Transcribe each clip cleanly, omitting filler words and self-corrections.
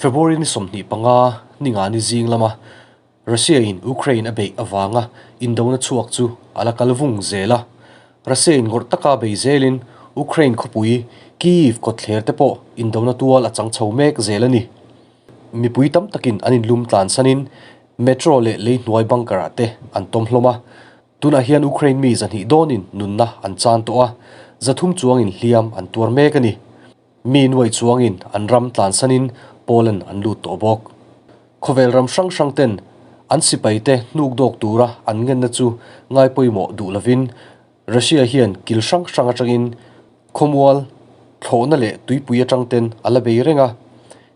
February ni 25 ninga ni zing lama Russia in Ukraine a beih avanga indona chhuak chu a la kal vung zel a. Russia in ngawrh taka bei zelin Ukraine khawpui Kyiv kawtthler te pawh indona tual a chang chho mek zel a ni. Mipui tam takin an inlum tlansanin metro leh lei hnuai bunker ah te an tawm hlawm a. Tunah hian Ukraine mi 200 dawnin nunna an chan tawh a, 300 chuangin hliam an tuar mek a ni. Mi nuai chuangin an ram tlansanin Poland an lut tawh bawk. Khawvel ram hrang hrang ten an sipaite hnuk dawk tura an ngenna chu ngai pawimawh duh lovin Russia hian kil hrang hrang atangin khawmual, thlawhna leh tuipui atang ten a la bei reng a.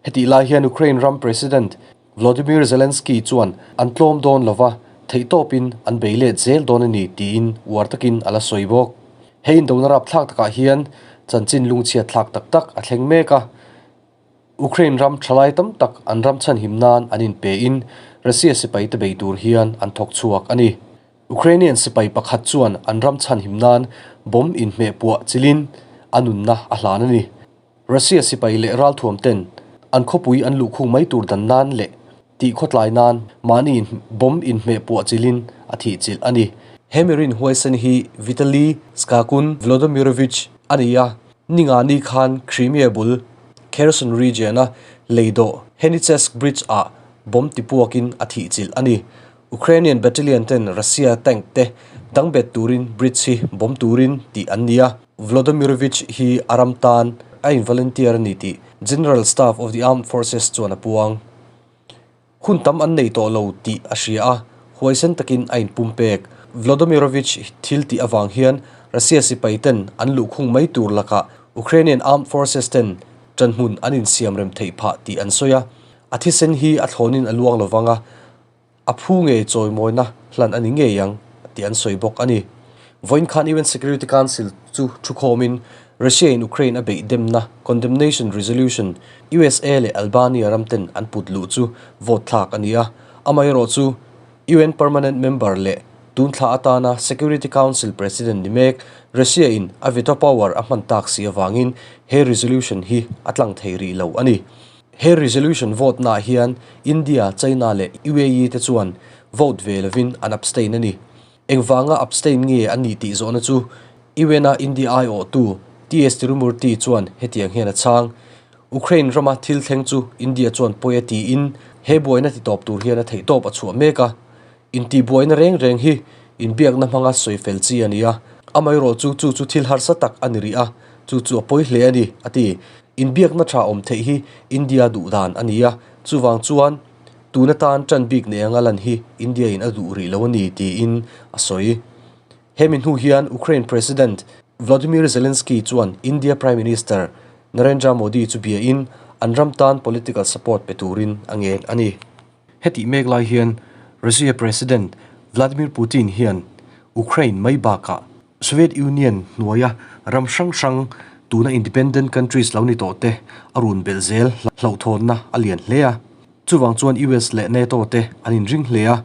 Hetih lai hian Ukraine ram President Volodymyr Zelensky chuan an tlawm dawn lova, theihtawpin an bei let zel dawn a ni tiin uar takin a la sawi bawk. He indona rapthlak takah hian chanchin lungchhiat thlak tak tak a thleng mek a. Ukraine ram thalai tam tak an ram chhanhim nan an inpein Russia sipaite bei tur hian an thawk chhuak a ni. Ukrainian sipai pakhat chuan an ram chhanhim nan bomb inhmeh puah chilin a nunna a hlan a ni. Russia sipai leh ralthuam ten an khawpui an luhkhung mai tur dan nan leh tih khawtlai nan mahni bomb inhmeh puah chilin a thih chilh a ni. He mirin huaisen hi Vitaly Skakun Volodymyrovych a ni a, ninga ni khan Crimea bul Kherson region-a leidawh Henichesk Bridge-ah bomb tipuakin a thih chilh a ni. Ukrainian battalion ten Russia tank te dang bet turin bridge hi bomb turin tih an ni a. Volodymyrovych hi a ram tan a in volunteer a ni tih General Staff of the Armed Forces chuan a puang. Hun tam an nei tawh lo tih a hria a, huaisen takin a inpumpek. Volodymyrovych thil tih avang hian Russia sipai ten an luhkhung mai tur lakah Ukrainian Armed Forces ten ṭanhmun an insiam rem theih phah tih an sawi a. A thisen hi a thlawnin a luang lovang a, a phu ngei chawimawina hlan a ni ngei ang tih an sawi bawk a ni. Vawiin khan UN Security Council chu thukhawmin Russia in Ukraine a beih demna condemnation resolution USA leh Albania ram ten an put luh chu vote thlak a ni a, amaherawh chu UN permanent member leh tun thla atana Security Council President ni mek Russia in a veto power a hman tak si avangin he resolution hi a tlang thei rih lo a ni. He resolution vote naah hian India, China leh UAE te chuan vote ve lovin an abstain a ni. Engvanga abstain nge an nih tih zawhna chu UN-a India aiawhtu TS Tirumurti chuan hetiang hian a chhang, Ukraine rama thil thleng chu India chuan pawi a tiin he buaina titawp tur hian a theihtawp a chhuah mek a. Intihbuaina reng reng hi inbiakna hmanga sawi fel chi a ni a, amaherawh chu chu chu thil harsa tak a ni rih a, chu chu a pawi hle a ni, a ti. Inbiakna tha awm theih hi India duh dan a ni a, chuvang chuan tun atan tan bik nei anga lan hi India in a duh rih lo a ni, tiin a sawi. Hemi hnu hian Ukraine President Vladimir Zelensky chuan India Prime Minister Narendra Modi chu biain an ram tan political support pe turin a ngen a ni. Hetih mek lai hian Russia President Vladimir Putin hian Ukraine mai bakah Soviet Union hnuaia ram hrang hrang tuna independent countries lo ni tawh te a run belh zel hlauhthawnna a lian hle a. Chuvang chuan US leh NATO te an inring hle a.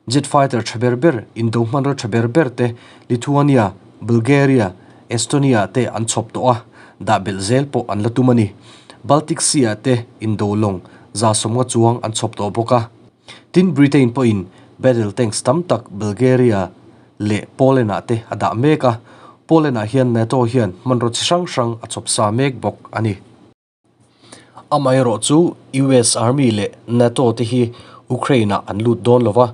Jet fighter tha ber ber, indo hmanraw tha ber ber te Lithuania, Bulgaria, Estonia te an chhawp tawh a, dah belh zel pawh an la tum a ni. Baltic Sea ah te indo lawng 150 chuang an chhawp tawh bawk a. Tin, Britain pawhin battle tanks tam tak Bulgaria leh Poland ah te a dah mek a, Poland ah hian NATO hian hmanraw chi hrang hrang a chhawp sa mek bawk a ni. Amaherawh chu US Army leh NATO te hi Ukraine ah an lut dawn lova,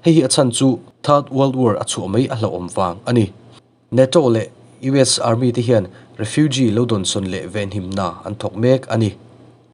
hei hi a chhan chu Third World War a chhuah mai a hlauhawm vang a ni. NATO leh US Army te hian refugee lo dawnsawn leh venhimna an thawk mek a ni.